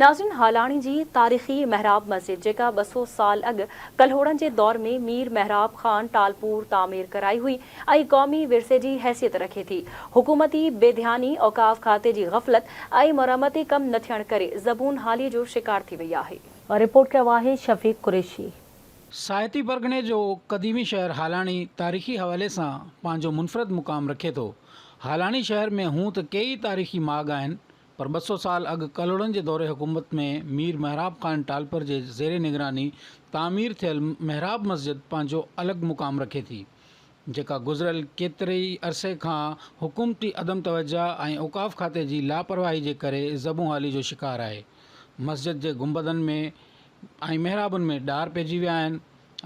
ناظرين هالاڻي جي تاريخي محراب مسجد جيڪا 200 سال اڳ ڪلهوڙن جي دور ۾ مير محراب خان ٽالپور تعمير ڪرائي هئي ۽ قومي ورثي جي حيثيت رکي ٿي حڪومتي بي ڌياني، اوقاف کاتي جي غفلت ۽ مرمتي ڪم نه ٿيڻ ڪري زبون حالي جو شڪار ٿي وئي آهي. رپورٽ ڪيو آهي شفيق قريشي. ساهتي پرڳڻي جو قديمي شهر هالاڻي تاريخي حوالي سان پنهنجو منفرد مقام رکي ٿو. هالاڻي شهر ۾ هونء ته ڪيئي تاريخي ماڳ آهن پر 200 سال اڳ ڪلهوڙن جي دور حڪومت ۾ مير محراب خان ٽالپر جي زير نگراني تعمير ٿيل محراب مسجد پنهنجو الڳ مقام رکي ٿي، جيڪا گذريل ڪيتري ئي عرصي کان حڪومتي عدم توجهه ۽ اوقاف کاتي جي لاپرواهي جي ڪري زبون حالي جو شڪار آهي. مسجد جي گنبدن ۾ ۽ محرابن ۾ ڏار پئجي ويا آهن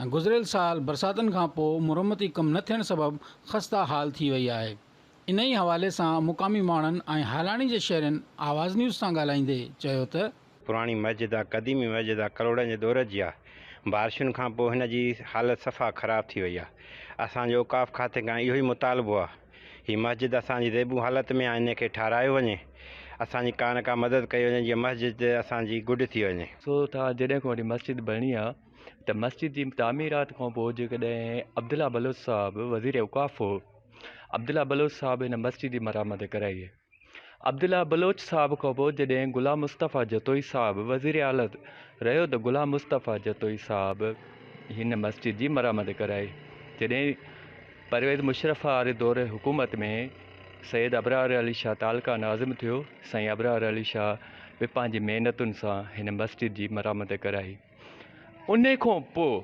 ۽ گذريل سال برساتن کان پوء مرمتي ڪم نه ٿيڻ سبب خسته حال ٿي وئي آهي. انهيء حوالي سان مقامي ماڻهن ۽ هالاڻي جي شهرين آواز نيوز سان ڳالهائيندي چيو ته. پراڻي مسجد آ قديمي مسجد آ ڪلهوڙن جي دور جي آ بارشن کان پوء هن جي حالت صفا خراب ٿي وئي آ اسان جو اوقاف کاتي کان اهو ئي مطالبو آ هي مسجد اسان جي زيبون حالت ۾ آ انهي کي ٺارايو وڃي اسان جي ڪا نه ڪا مدد ڪئي وڃي جيئن مسجد اسان جي گڊ ٿي وڃي. سو ٿا جڏهن کان وٺي مسجد بڻي آ ته مسجد جي تعميرات کان پوء جيڪڏهن عبدالله بلوچ صاحب وزير اوقاف هو عبدالله بلوچ صاحب هن مسجد جي مرامت ڪرائي. عبدالله بلوچ صاحب کان پوء جڏهن غلام مصطفيٰ جتوئي صاحب وزير اعليٰ رهيو ته غلام مصطفيٰ جتوئي صاحب هن مسجد جي مرامت ڪرائي. جڏهن پرويز مشرف واري دور حڪومت ۾ سيد ابرار علي شاهه تعلقه ناظم ٿيو، سائين ابرار علي شاهه به پنهنجي محنتن سان هن مسجد جي مرامت ڪرائي. ان کان پوء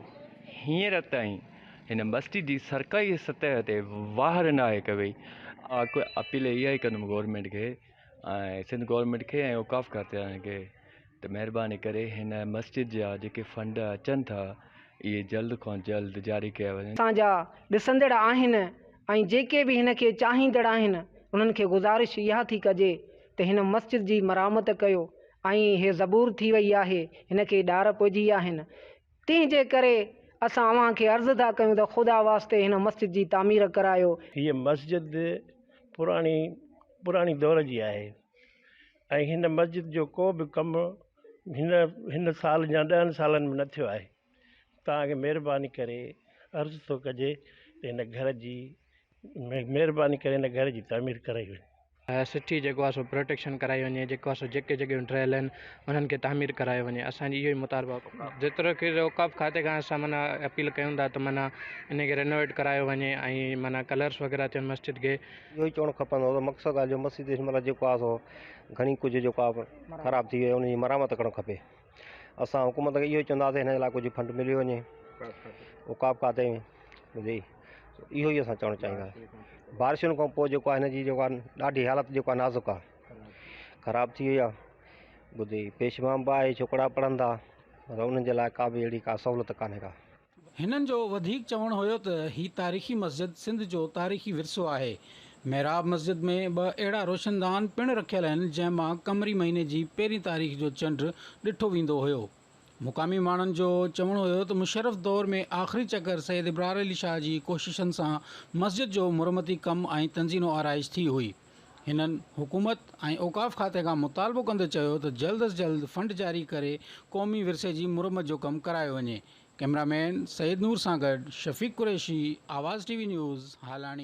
هينئر تائين هن مسجد جي سرڪاري سطح تي واهر ناهي ڪئي وئي. اپيل اها ئي ڪندم گورنمينٽ کي ۽ سنڌ گورنمينٽ کي ۽ اوقاف کاتي وارن کي ته مهرباني ڪري هن مسجد جا جيڪي فنڊ اچن ٿا اهي جلد کان جلد جاري ڪيا وڃن. اسان جا ڏسندڙ آهن ۽ جيڪي به هن کي چاهيندڙ آهن انهن کي گذارش اها ٿي ڪجي ته هن مسجد جي مرامت ڪيو ۽ هي زبور ٿي وئي آهي هن کي ڏار پئجي ويا آهن تنهن جي ڪري اسان اوهان کي عرض ٿا ڪيون ته خدا واسطي هن مسجد جي تعمير ڪرايو. هيء مسجد پراڻي پراڻي دور جي آهي ۽ هن مسجد جو ڪو به ڪم هن هن سال يا ڏهن سالن ۾ نه ٿيو آهي. توهان کي مهرباني ڪري عرض ٿو ڪجي ته هن گهر جي مهرباني ڪري هن گهر جي تعمير ڪرائي وڃي. سٺي جيڪو آهي سو پروٽيڪشن ڪرائي وڃي جيڪو آهي سو جيڪي جڳهيون ڊهيل آهن انهن کي تعمير ڪرايو وڃي اسان جي اهو ئي مطالبو آهي جيترو ٿي سگهي اوقاف کاتي کان اسان معنيٰ اپيل ڪيون ٿا ته معنيٰ ان کي رينوويٽ ڪرايو وڃي ۽ معنيٰ ڪلرس وغيره ٿين مسجد کي. اهو ئي چوڻ کپندو هو ته مقصد آهي جو مسجد هن مهل جيڪو آهي سو گهڻي ڪجهه جيڪو آهي خراب ٿي ويو آهي ان جي مرمت ڪرڻ کپي اسان حڪومت کي اهو ئي چونداسين هن جي لاء ڪجهه فنڊ ملي وڃي اوقاف کاتي ۾ جي اهو ئي اسان چوڻ چاهينداسين بارشن کان پوء جيڪو آهي هن جي جيڪو آهي ڏاڍي حالت جيڪو آهي نازڪ آهي خراب ٿي وئي آهي ٻڌي پيش امام به آهي ڇوڪرا پڙهن ٿا پر انهن جي لاء ڪا به اهڙي ڪا سهولت ڪانهي ڪا. هنن جو وڌيڪ چوڻ هيو ته هي تاريخي مسجد سنڌ جو تاريخي ورثو آهي. محراب مسجد ۾ ٻه اهڙا روشندان پڻ رکيل آهن جنهن مان قمري مهيني جي پهرين تاريخ جو چنڊ ڏٺو ويندو هيو. مقامي ماڻهن جو چوڻ هيو ته مشرف دور ۾ آخري چڪر سيد ابرار علي شاهه جي ڪوششن سان مسجد جو مرمتي ڪم ۽ تنزين و آرائش ٿي هئي. هنن حڪومت ۽ اوقاف کاتي کان مطالبو ڪندي چيو ته جلد از جلد فنڊ جاري ڪري قومي ورثي جي مرمت جو ڪم ڪرايو وڃي. ڪئميرا مين سيد نور سان گڏ Shafiq Qureshi, Awaz T V news, Halani.